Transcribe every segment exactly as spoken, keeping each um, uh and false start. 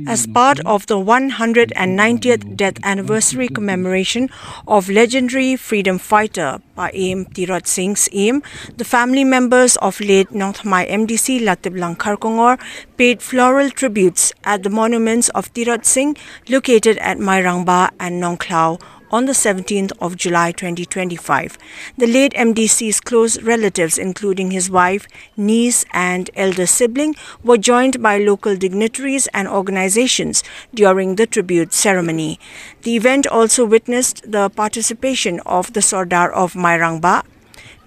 As part of the one hundred ninetieth death anniversary commemoration of legendary freedom fighter Paiem Tirot Singh Syiem, the family members of late Nongthymmai M D C Latiplang Kharkongor paid floral tributes at the monuments of Tirot Singh located at Mairang Bah and Nongkhlaw on the seventeenth of July twenty twenty-five. The late M D C's close relatives, including his wife, niece, and elder sibling, were joined by local dignitaries and organizations during the tribute ceremony. The event also witnessed the participation of the Sordar of Mairang Bah,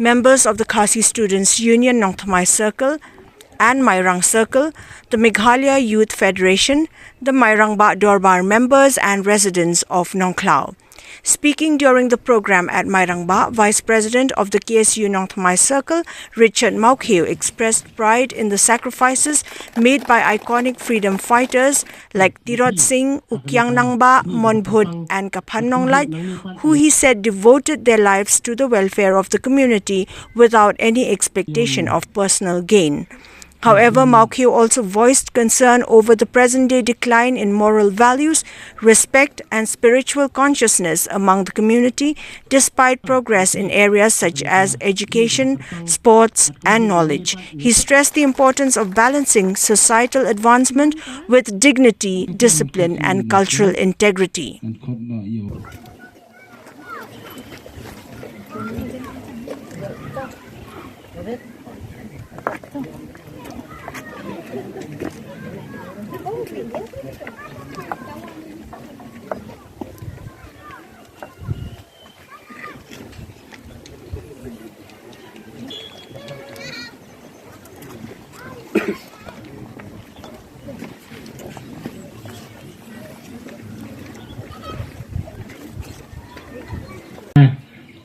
members of the Khasi Students Union Nongthymmai Circle and Mairang Circle, the Meghalaya Youth Federation, the Mairang Bah Dorbar members, and residents of Nongkhlaw. Speaking during the program at Mairang Bah, Vice President of the K S U Nongthymmai Circle, Richard Mawkhiew, expressed pride in the sacrifices made by iconic freedom fighters like Tirot Singh, U Kiang Nangbah, Mon Bhut, and Kaphan Nonglait, who he said devoted their lives to the welfare of the community without any expectation of personal gain. However, Mawkhiew also voiced concern over the present day decline in moral values, respect, and spiritual consciousness among the community, despite progress in areas such as education, sports, and knowledge. He stressed the importance of balancing societal advancement with dignity, discipline, and cultural integrity.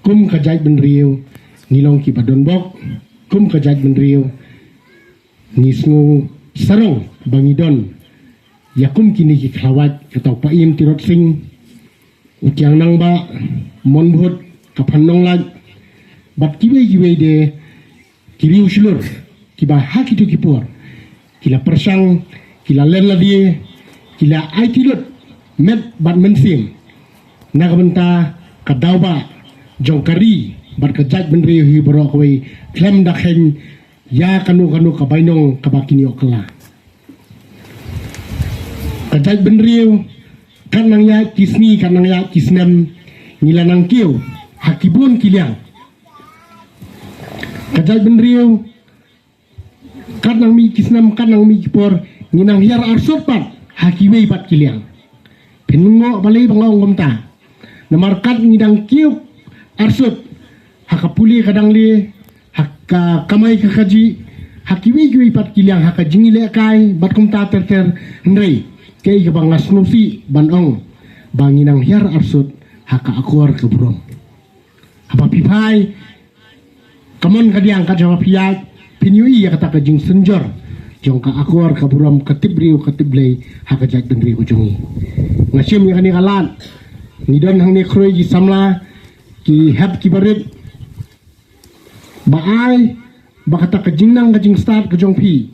Kum ka jaitbynriew ngi long kiba donbok, kum ka jaitbynriew ngi sngew sarong ba ngi don ïa kum kine ki khlawait, kata u Paiem Tirot Singh, u Kiang Nangbah, Mon Bhut, Kaphan Nonglait, bad kiwei kiwei de ki riew shlur kiba ha kito ki por ki la pyrshang, ki la len lade, ki la aiti lut met bad mynsiem na ka bynta ka daw ba jong ka ri bad ka jaitbynriew hi baroh kawei, khlem da kheiñ ïa kano kano ka bainong kaba kin ïoh kylla. Ka jaitbynriew, kat nang ïa ki sngi, kat nang ïa ki snem, ngi la nang kiew ha ki bun ki liang. Ka jaitbynriew, kat nang mih ki snem, kat nang mih ki por, ngi nang hiar arsut pat ha kiwei pat ki liang. Phin ym ngoh balei ba nga ong kumta. Namar kat ngi dang kiew arsut ha ka pule ka dangle, ha ka kamai ka kajih, ha kiwei kiwei pat ki liang, ha ka jingïalehkai bad kumta ter ter, hynrei kaei kaba nga sngewsih ban ong ba ngi nang hiar arsut ha ka akor ka burom. Haba phi phai, ka mon ka diang ka jong phi ïa, phin ïohi ïa kata ka jingsynjor jong ka akor ka burom, ka tip briew ka tip Blei ha ka jaitbynriew ka jong ngi. Nga shim ïa kane ka lad, ngi don hangne khroi ki samla, ki hep ki barit, ba ai ba kata ka jingnang ka jingstad ka jong phi,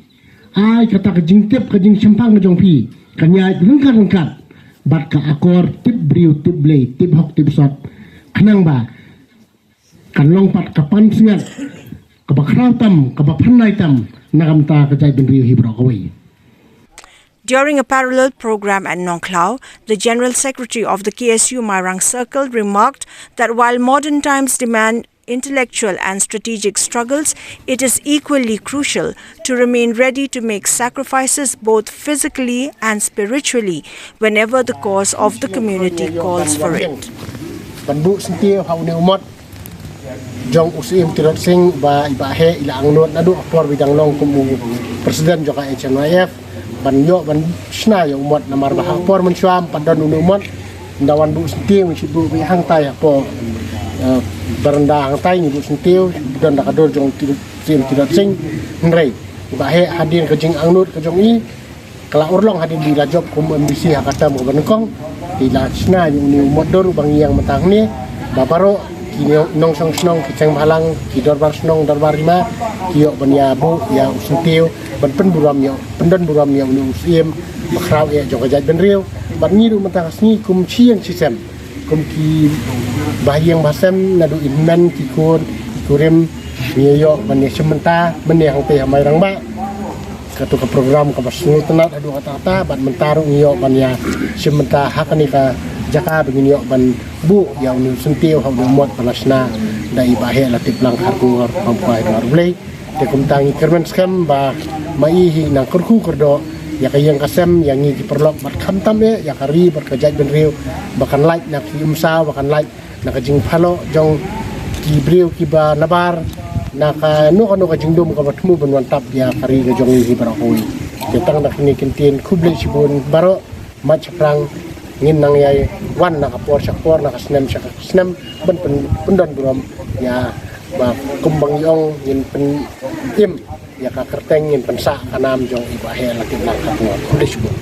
ai kata ka jingtip ka jingshemphang ka jong phi, kan ïaid ryngkat ryngkat bad ka akor tip briew tip Blei, tip hok tip sot, khnang ba kan long pat ka pansngiat kaba khraw tam, kaba phyrnai tam na ka bynta ka jaitbynriew hi baroh kawei. During a parallel program at Nongkhlaw, the General Secretary of the K S U Mairang Circle remarked that while modern times demand intellectual and strategic struggles, it is equally crucial to remain ready to make sacrifices both physically and spiritually whenever the cause of the community calls for it. Ban buh syntiew ha une u mot jong u Syiem Tirot Singh ba i Bah Heh i la angnud naduh por ba i dang long kum u president jong ka H N Y F, ban ïoh ban shna ïa u mot, namar ba ha por mynshuwa ym pat don une u mot. Nda wan buh syntiew ngi shu buh beit hangtai hapoh, eh, baranda hangtai ngi buh syntiew, don da ka dur jong u Syiem Tirot Singh. Hynrei i Bah Heh hadien ka jingangnud ka jong i, ka la urlong hadien ba i la jop kum M D C ha ka term kaba nyngkong. Te i la shna ïa une u mot dur uba ngi ïeng mynta hangne, ba baroh Ki nong, nongshong shnong, ki seng bhalang, ki dorbar shnong, dorbar hima, ki ïoh ban ïa buh ïa u syntiew, ban pynburom ïa, pyndon burom ïa une u syiem ba khraw eh jong ka jaitbynriew. Bad ngi ruh mynta ka sngi kum shi ïing shi sem, kum ki bahaïing bahasem, naduh i hynmen, ki khun, ki kurim, ngi ïoh ban ïa shim bynta mynne hangtei ha Mairang Bah. Kato ka program kaba sngewtynnat haduh katta katta, bad mynta ruh ngi ïoh ban ïa shim bynta ha kane ka jaka ba ngin ïoh ban buh ïa une u syntiew ha une u mot ba la shna da i Bah Heh Latiplang Kharkongor, Pamkua Hynñiewtrep Blei. Te kumta ngi kyrmen skhem ba ma i hi nang kyrkhu kyrdoh ïa ka ïing ka sem, ïa ngi ki paralok bad khamtam eh ïa ka ri bad ka jaitbynriew, ba kan lait na ki umsaw, ba kan lait na ka jingpynlong jong ki briew kiba nabar, na kano kano ka jingdum kaba thmu ban wan tap ïa ka ri ka jong ngi hi baroh kawei. Te tang da kine ki ktien, khublei shibun baroh, mat shaphrang ngin nang ïai wan na ka por sha ka por, na ka snem sha ka snem, ban pyn, pyndon burom ïa, ba kumba ngi ong, ngin pynim ïa ka kyrteng, ngin pynsah ka nam jong i Bah Heh Latiplang Kharkongor. Khublei shibun.